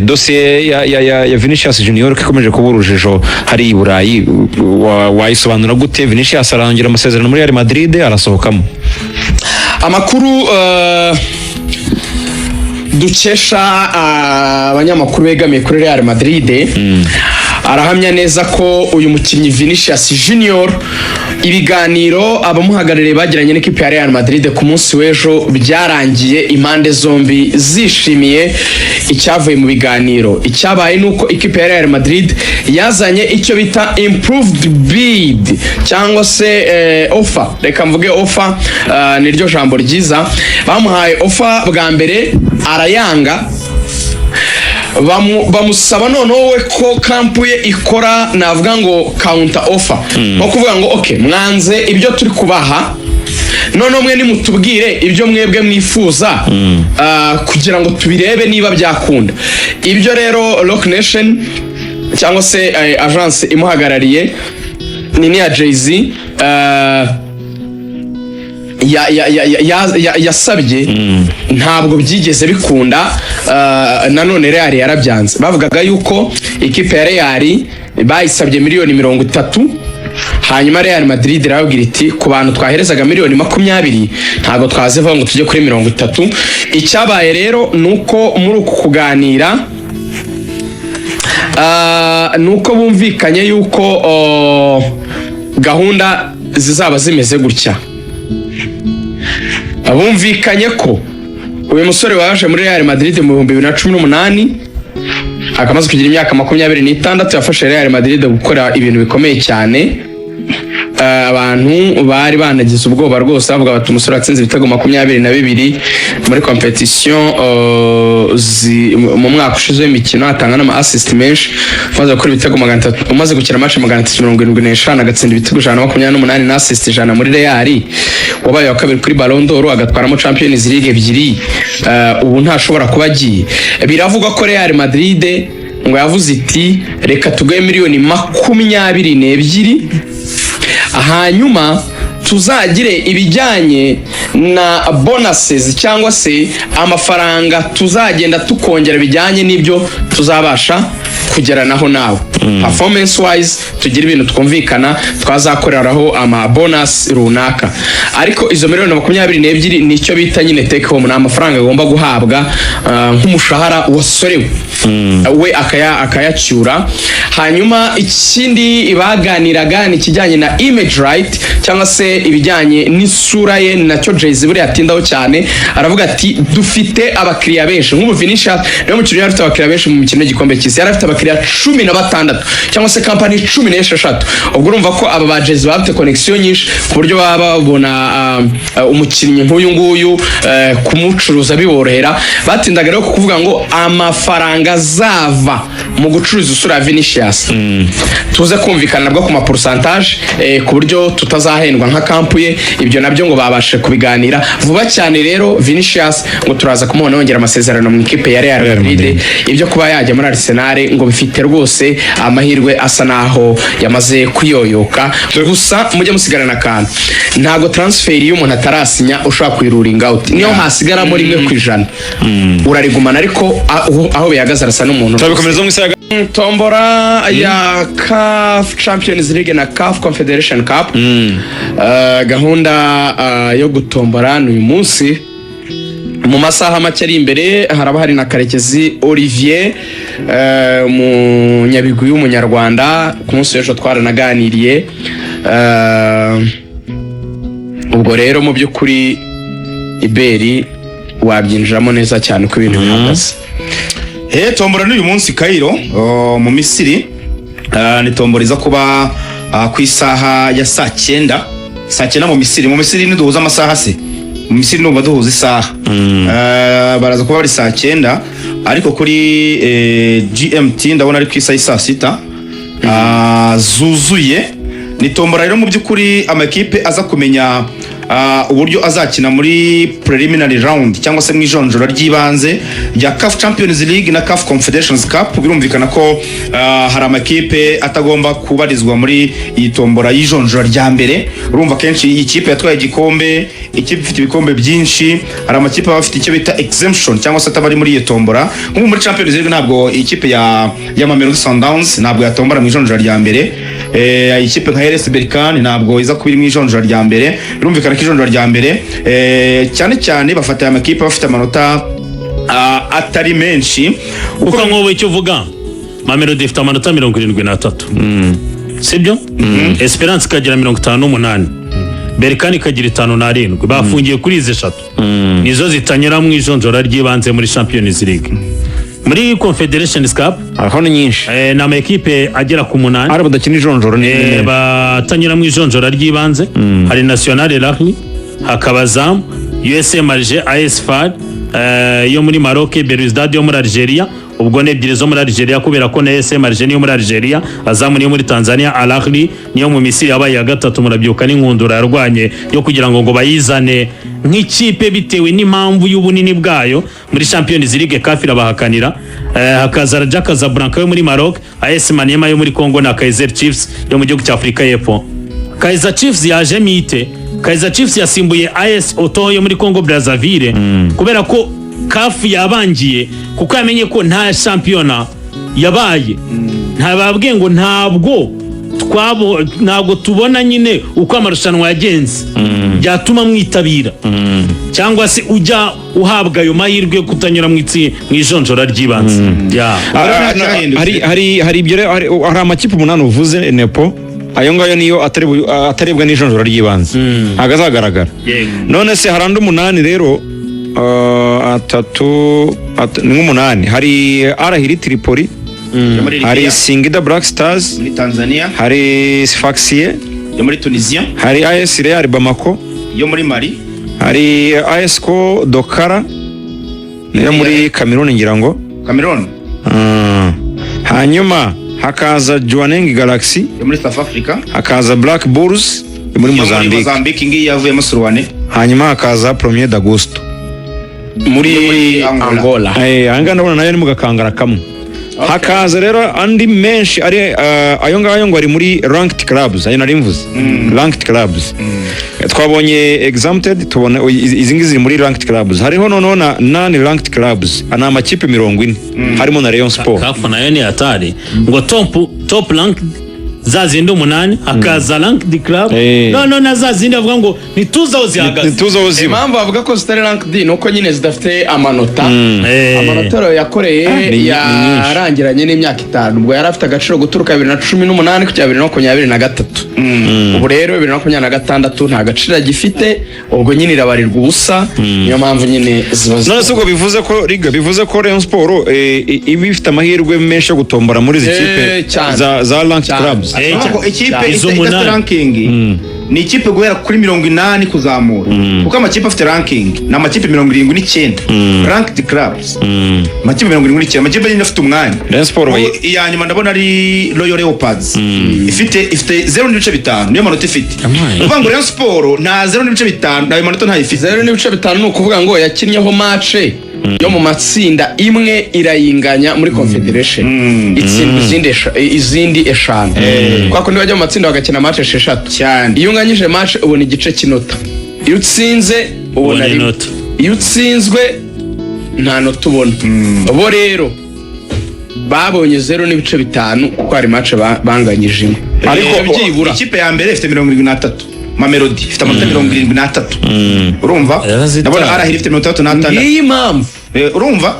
Dosiye ya Vinicius Junior ko ikomeje kuba urujijo hari i Burayi, wayisobanura gute? Vinicius arangira amasezerano muri Real Madrid, arasohokamo. Amakuru dukesha abanyamakuru begamiye kuri Real Madrid arahamya neza ko uyu mukinnyi Vinicius Junior, ibiganiro abamuhagarariye bagiranye n'ikipe ya Real Madrid ku munsi w'ejo byarangiye impande zombi zishimiye icyavuye mu biganiro. Icyabaye ni uko ikipe ya Real Madrid yazanye icyo bita improved bid cyangwa se offer. Reka mvuge offer, niryo jambo ryiza. Bamuhaye offer bwa mbere arayanga, bamusaba noneho we ko camp ye ikora, navuga ngo counter offer, nko kuvuga ngo: "Ok, mwanze ibyo turi kubaha, noneho mwe nimutubwire ibyo mwebwe mwifuza kugira ngo tubirebe niba byakunda." Ibyo rero Roc Nation cyangwa se agence imuhagarariye ni niya Jay-Z yasabye ntabwo byigeze bikunda. Nanone Real yarabyanze. Bavugaga yuko ikipe ya Real bayisabye miliyoni 30, hanyuma Real Madrid irababwira iti: "Ku bantu twaherezaga miliyoni 20, ntabwo twazivaho ngo tujye kuri 30." Icyabaye rero ni uko muri uku kuganira ni uko bumvikanye yuko gahunda zizaba zimeze gutya. Bumvikanye ko uyu musore waje muri Real Madrid mu 2018, akamaze kugira imyaka 26, yafashe Real Madrid gukora ibintu bikomeye cyane. Abantu bari banagize ubwoba rwose, bavuga bati: "Umusore watsinze ibitego 22 muri competition mu mwaka ushize w'imikino, atanga n'ama assist menshi, umaze gukora ibitego 300, umaze gukina match 375, agatsinda ibitego 128 na assist 100 muri Real, wabaye wa kabiri kuri Ballon d'Or, agatwaramo Champions League ebyiri, ubu ntashobora kuba agiye." Biravugwa ko Real Madrid ngo yavuze iti: "Reka tuguhe miliyoni 22, hanyuma tuzagire ibijyanye na bonuses cyangwa se amafaranga tuzagenda tukongera bijyanye n'ibyo tuzabasha kugeranaho nawe performance wise, tugire ibintu twumvikana twazakoreraho ama bonus runaka." Ariko izo miliyoni 22 nicyo bita nyine take home, ni amafaranga agomba guhabwa nk'umushahara wasorewe, we akayacyura. Hanyuma ikindi baganiraga ni ikijyanye na image right cyangwa se ibijyanye n'isura ye, ni nacyo Jay-Z buriya atindaho cyane. Aravuga ati: "Dufite abakiriya benshi." Nk'ubu Vinicius niwe mukinnyi yari afite abakiriya benshi mu mikino y'igikombe cy'isi, yari afite abakiriya 16 cyangwa se kampani 16. Ubwo urumva ko aba ba Jay-Z baba bafite connection nyinshi ku buryo baba babona umukinnyi nk'uyu nguyu kumucuruza biborohera. Batindaga rero ku kuvuga ngo amafaranga azava mu gucuruza isura ya Vinicius tuze kumvikana nabwo ku ma pourcentage, ku buryo tutazahendwa nka camp ye. Ibyo nabyo ngo babashe kubiganira vuba cyane. Rero Vinicius ngo turaza kumubona yongera amasezerano mu ikipe ya Real Real Madrid. Madrid. Ibyo kuba yajya muri Arsenal ngo bifite rwose amahirwe asa naho yamaze kuyoyoka. Gusa mujye musigarana akantu: ntabwo transfer iyo umuntu atarasinya ushobora kuyirulinga out, niyo hasigaramo 1% urarigumana, ariko aho bihagaze arasa n'umuntu. Turabikomereza mu isaha. Tombora ya CAF Champions League na CAF Confederation Cup. Gahunda yo gutombora ni uyu munsi mu masaha make ari imbere. Haraba hari na Karekezi Olivier, umunyabigwi w'umunyarwanda. Ku munsi w'ejo twaranaganiriye. Ubwo rero mu by'ukuri iberi wabyinjiramo neza cyane uko ibintu bihagaze. Tombora n'uyu munsi Cairo, mu Misiri. Ni tombora iza kuba ku isaha ya saa 9, saa 9 mu Misiri. Mu Misiri ntiduhuza amasaha se? Mu Misiri numva duhuza isaha. Baraza kuba bari saa 9, ariko kuri GMT ndabona ari ku isaha y'i saa 6 zuzuye. Ni tombora rero mu by'ukuri amakipe aza kumenya uburyo azakina muri preliminary round cyangwa se mu ijonjora ry'ibanze rya CAF Champions League na CAF Confederations Cup. Birumvikana ko hari amakipe atagomba kubarizwa muri iyi tombora y'ijonjora rya mbere. Urumva kenshi iyi kipe yatwaye igikombe, ikipe ifite ibikombe byinshi, hari amakipe aba afite icyo bita exemption cyangwa se ataba ari muri iyo tombora. Nk'ubu muri Champions League ntabwo ikipe ya Mamelodi Sundowns ntabwo yatombora mu ijonjora rya mbere. Ikipe nka RS Berkane ntabwo iza kuba iri mu ijonjora rya mbere. Birumvikana ko ijonjora rya mbere cyane cyane bafata aya makipe bafite amanota atari menshi. Kuko nk'ubu icyo uvuga, Mamelodi ifite amanota 73, sibyo? Esperance ikagira 58, Berkane ikagira 57. Bafungiye kuri izi eshatu, nizo zitanyura mu ijonjora ry'ibanze muri Champions League. Muri Confederations Cup Aho ni nyinshi. Ni amakipe agera ku munani Ari badakina ijonjoro ni ni menshi. Batanyura mu ijonjora ry'ibanze. Hari National Al Ahly, hakaba Azam, USM Alger, AS FAR yo muri Maroc, Belouizdad yo muri Algeria. Ubwo ni ebyiri zo muri Algeria, kubera ko na USM Alger niyo muri Algeria, Azam niyo muri Tanzania, Al Ahly niyo mu Misiri yabaye iya gatatu. Murabyuka n'inkundura yarwanye yo kugira ngo bayizane nk'ikipe bitewe n'impamvu y'ubunini bwayo muri Champions League, CAF irabahakanira. Hakaza Raja Casablanca yo muri Maroc, AS Maniema yo muri Congo na Kaizer Chiefs yo mu gihugu cya Afurika y'Epfo. Kaizer Chiefs yajemo ite? Kaizer Chiefs yasimbuye AS Otoho yo muri Congo Brazzaville, kubera ko CAF yabangiye, kuko yamenye ko nta shampiyona yabaye. Ntababwiye ngo ntabwo twabo, ntabwo tubona nyine uko amarushanwa yagenze byatuma mwitabira cyangwa se ujya uhabwa ayo mahirwe yo kutanyura mu ijonjora ry'ibanze. Ya. Nta cyahindutse. Hari ibyo rero, hari amakipe umunani uvuze, Nepo, ayo ngayo niyo atarebwa n'ijonjora ry'ibanze, ntabwo azagaragara. Yego. None se hari andi umunani rero, atatu ni nk'umunani. Hari Al Ahly Tripoli, yo muri hari Libya, Singida Black Stars, muri Tanzania, hari Sfaxien, yo muri Tunisia, hari AS Real Bamako, yo muri Mali, hari AS Co Dokara niyo muri Cameroon ngira ngo. Cameroon. Hanyuma hakaza Jwaneng Galaxy yo muri South Africa, hakaza Black Bulls yo muri yo muri Mozambique, Mozambique ngiyi yavuyemo Surwane, hanyuma hakaza Premier d'Agosto muri Yo muri Angola. Angola. Aya ngaya ndabona nayo ni mu gakangara kamwe. Hakaza rero andi menshi ari ayo ngayo ngo ari muri ranked clubs, ayo nari mvuze ranked clubs. Twabonye exempted, tubona izi ngizi ziri muri ranked clubs. Hariho noneho na non ranked clubs, ni amakipe 40, harimo na Rayon Sport. CAF nayo ni hatari, ngo top rank za zindi umunani, hakaza ranked club, no na za zindi bavuga ngo ntituzi aho zihagaze. Ntituzi aho ziba. Impamvu bavuga ko zitari ranked ni uko nyine zidafite amanota. Amanota rero yakoreye ni nyinshi. yarangiranye n'imyaka 5, ubwo yari afite agaciro guturuka 2018 kugera 2023. Ubu rero 2026 nta gaciro agifite, ubwo nyine irabarirwa ubusa. Niyo mpamvu nyine ziba None se ubwo bivuze ko Liga, bivuze ko Rayon Sport iba ifite amahirwe menshi yo gutombora muri izi kipe Cyane. za ranked Cyane. clubs? Ntabwo ikipe Izo idafite umunani. ranking ni ikipe guhera kuri 80 kuzamura, kuko amakipe afite ranking ni amakipe 79 ranked clubs, amakipe 79, amakipe nyine afite umwanya. Rayon Sport Ubu iya nyuma ndabona ari Royal Leopards, ifite 0.5, niyo manota ifite. Amaye. Uvuga ngo Rayon Sport nta 0.5, ayo manota ntayifite. 0.5 ni ukuvuga ngo yakinnyeho match yo mu matsinda imwe irayinganya muri Confederation, itsindwa izindi eshanu, kwa kundi bajya mu matsinda bagakina match esheshatu. Cyane. Iyo unganyije match ubona igice cy'inota, iyo utsinze ubona Ubona rimwe, inota. iyo utsinzwe nta nota ubona. Bo rero babonye 0.5 kuko hari match banganyije imwe. Ariko byibura. ikipe ya mbere ifite 73, Mamelodi ifite amanota 73, urumva? Yarazitaye. Ndabona Al Ahly ifite 66. Ngiyi impamvu. Urumva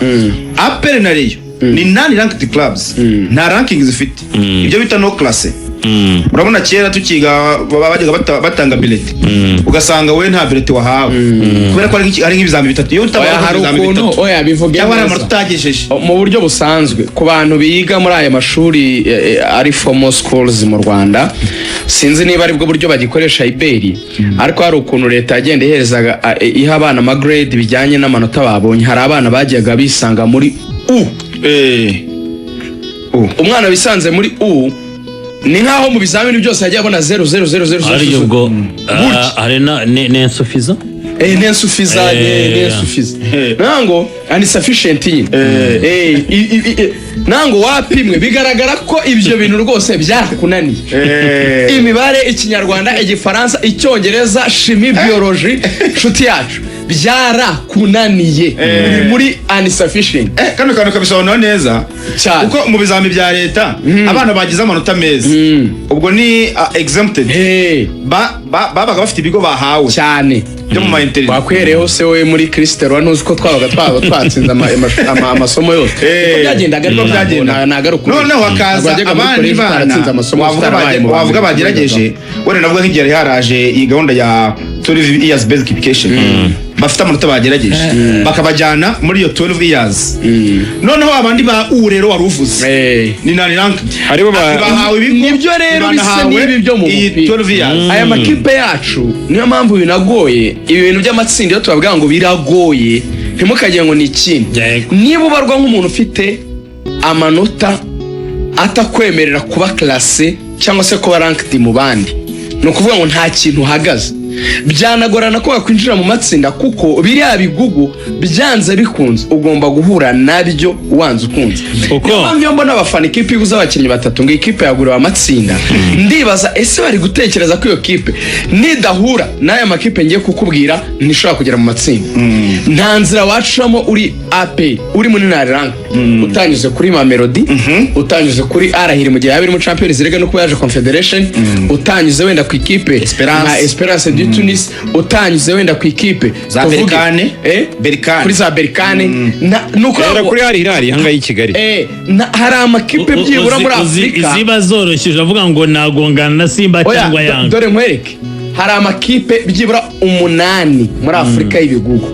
APR na Rayon ni non ranked clubs, nta ranking zifite, ibyo bita non classé. Urabona kera tukiga bajyaga batanga bulletin, ugasanga wowe nta bulletin wahawe kubera ko hari nk'ibizami bitatu, iyo Oya, utabona hari ibizami ukuntu bitatu oya bivuge cyangwa hari neza. amanota utagejeje. Mu buryo busanzwe ku bantu biga muri aya mashuri ari formal schools mu Rwanda, sinzi niba aribwo buryo bagikoresha iberi, ariko hari ukuntu leta yagenda iherezaga iha abana amagrade bijyanye n'amanota babonye. Hari abana bajyaga bisanga muri U. Umwana wisanze muri U Ni nkaho mu bizamini byose yagiye abona zeru zeru zeru zeru zeru. Ari Zeru. ubwo Gutya. hari na ni insuffisant. Ni insuffisant, ni insuffisant, nango insufficient nyine. Nango wapimwe bigaragara ko ibyo bintu rwose byarakunaniye: imibare, Ikinyarwanda, Igifaransa, Icyongereza, chimie, biologie. Nshuti yacu, byarakunaniye, uri muri insufficient. Kano kantu kabisobanura neza. Cyane. Kuko mu bizami bya leta abana bagize amanota meza, ubwo ni exempted, babaga bafite ibigo bahawe byo mu ma internat. Wakwihereyeho se wowe muri Christ Roi, ntuzi ko twabaga twaba twatsinze amasomo yose? Niko byagendaga, ariko Niko byagendaga. ntabwo ari ukuri. Noneho hakaza Ntabwo wajyaga muri abandi college bana utaratsinze amasomo yose, wavuga utarabaye mu wavuga ba mbere. bagerageje, wenda navuga nk'igihe hari haraje iyi gahunda ya 12 years basic education, bafite amanota bagerageje bakabajyana muri iyo 12 years. Noneho abandi ba U rero wari uvuze ni non ranked. Aribo bahawe ibigo. Nibyo rero bisa banahawe n'ibi byo mu iyi mupira. 12 years. Aya makipe yacu, niyo mpamvu binagoye ibi bintu by'amatsinda. Iyo tubabwira ngo biragoye, ntimukagire ngo ni ikindi. Niba ubarwa nk'umuntu ufite amanota atakwemerera kuba classé cyangwa se kuba ranked mu bandi, ni ukuvuga ngo nta kintu uhagaze. Byanagorana ko wakwinjira mu matsinda, kuko biriya bigugu byanze bikunze ugomba guhura nabyo wanze ukunze. Niyo mpamvu iyo mbona abafana, ikipe iguze abakinnyi batatu ngo ikipe yaguriwe amatsinda, ndibaza: ese bari gutekereza ko iyo kipe nidahura n'aya makipe ngiye kukubwira ntishobora kugera mu matsinda? Nta nzira wacamo uri APR, uri muri non ranked, utanyuze kuri Mamelodi, utanyuze kuri Al Ahly mu gihe yaba iri muri Champions League no kuba yaje Confederation, utanyuze wenda ku ikipe Esperance. nka Esperance du Tunis, utanyuze wenda ku ikipe Za tuvuge, Berkane. Berkane. Kuri za Berkane. Ni ukuvuga Rero ngo kuri hari Hilal ahangaha y'i Kigali. Hari amakipe byibura muri Afurika. Iziba zoroshye avuga ngo nagongana na Simba Oya, cyangwa Yanga. Dore nkwereke, hari amakipe byibura umunani muri Afurika y'ibigugu.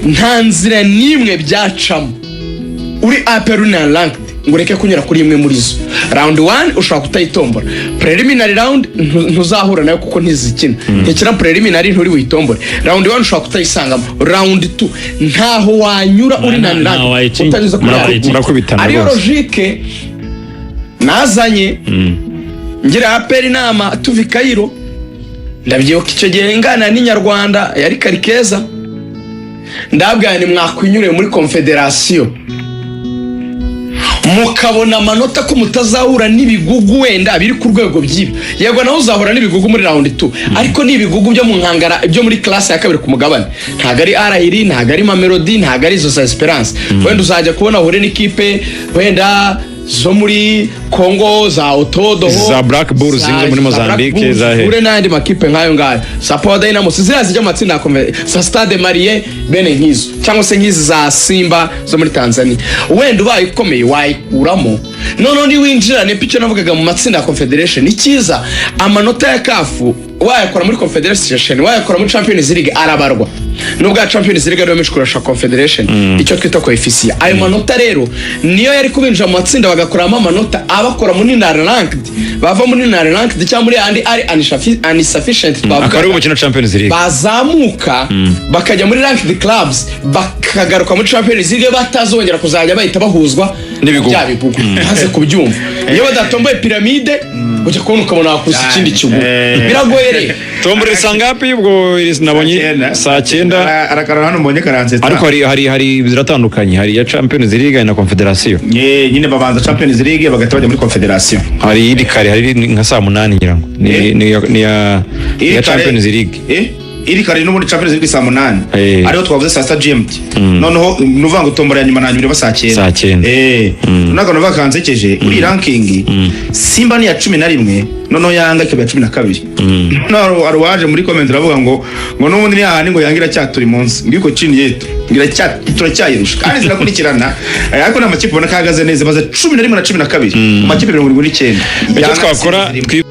Nta nzira n'imwe byacamo uri APR non ranked ngo ureke kunyura kuri imwe muri zo. Round one ushobora kutayitombora, preliminary round ntuzahura nayo kuko ntizikina, ntikina preliminary, nturi buyitombore. Round one ushobora kutayisangamo, round two ntaho wanyura uri Nta non ranked wayicinye. utanyuze kuri Nta ya wayicinye. Murakubitana ariyo rwose. logique nazanye ngira APR inama tuva i Kayiro. Ndabyibuka icyo gihe ngana n'Inyarwanda yari Karikeza, ndabwira ni mwakwinyuriye muri Confederation mukabona amanota ko mutazahura n'ibigugu wenda biri ku rwego by'ibi. Yego, nawe uzahura n'ibigugu muri round 2, ariko ni ibigugu byo mu nkangara, byo muri classe ya kabiri ku mugabane. Ntabwo ari Al Ahly, ntabwo ari Mamelodi, ntabwo ari izo za Esperance. Wenda uzajya kubona uhure n'ikipe wenda zo muri Congo, za Otodoho, Za Black Bulls zo muri Mozambique, za he? Uhure n'andi makipe nk'ayo ngayo, za Power Dynamos ziriya zijya mu matsinda ya za Stade Malien, bene nk'izo, cyangwa se nk'izi za Simba zo muri Tanzania. Wenda ubaye ukomeye wayikuramo. Noneho niwinjira nepo, icyo navugaga, mu matsinda ya Confederation, icyiza amanota ya CAF, wayakora muri Confederation, wayakora muri Champions League, arabarwa, nubwo ya Champions League ariyo menshi kurusha Confederation, icyo twita coefficient. Ayo manota rero niyo yari kubinjira mu matsinda, bagakuramo amanota abakora muri non ranked. Bava muri non ranked cyangwa muri andi ari insufficient Akaba ari twavuga, umukino Champions League. bazamuka bakajya muri ranked clubs, bakagaruka muri Champions League, batazongera kuzajya bahita bahuzwa n'ibigugu. Bya bigugu. Ntaze kubyumva, iyo badatomboye Pyramide, ujya kubona ukabona wakuse ikindi kigugu. Biragoye rero. Tombora saa ngapi ubwo? Nabonye saa 9. Arakara hano mbonye karansetsa. Ariko hari ziratandukanye, hari iya Champions League, hari na Confederation. Nyine babanza Champions League, bagahita bajya muri Confederation. Hari iri kare, hari iri nka saa 8 ngira ngo ni ni iya Champions League. Iri kare n'ubundi Champions League saa 8. Ariho twavuze saa 6 GMT. Noneho nuvuga ngo tombora ya nyuma na nyuma iraba saa 9. Saa 9. Noneho akantu kansekeje kuri iyi ranking, Simba ni iya 11, noneho Yanga ikaba iya 12. Noneho hari uwaje muri comment aravuga ngo n'ubundi ni hahandi ngo Yanga iracyaturi munsi, ngo iko chini yetu, ngo turacyayirusha kandi zirakurikirana. Ariko ni amakipe ubona ko ahagaze neza, baza 11 na 12 mu makipe 79. Icyo Yanga twakora zirimo.